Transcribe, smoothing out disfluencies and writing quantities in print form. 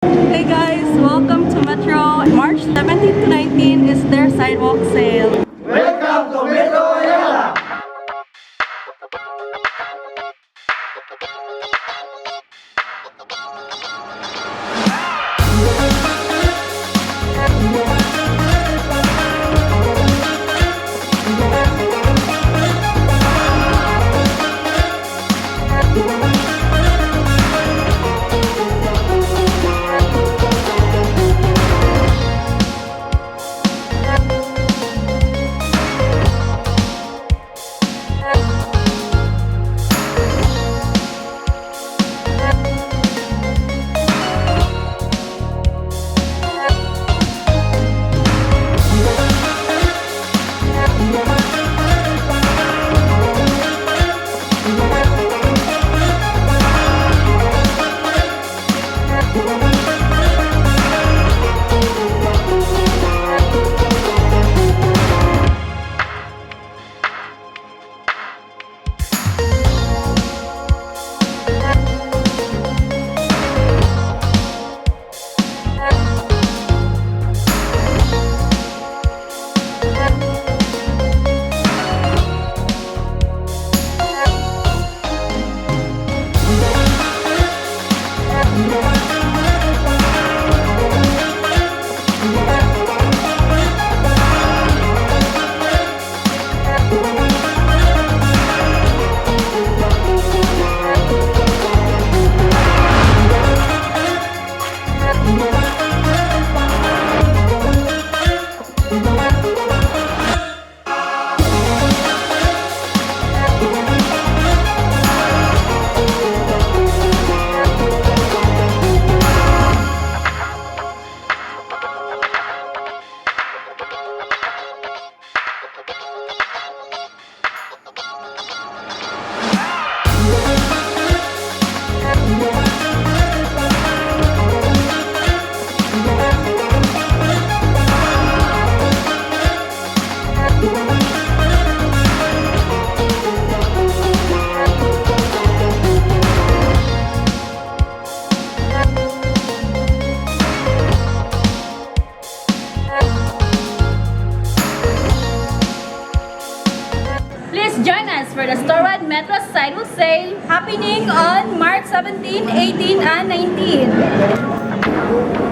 Hey guys, welcome to Metro. March 17 to 19 is their sidewalk sale. Welcome to Metro Ayala! Please join us for the Storewide Metro Sidewalk Sale happening on March 17, 18, and 19.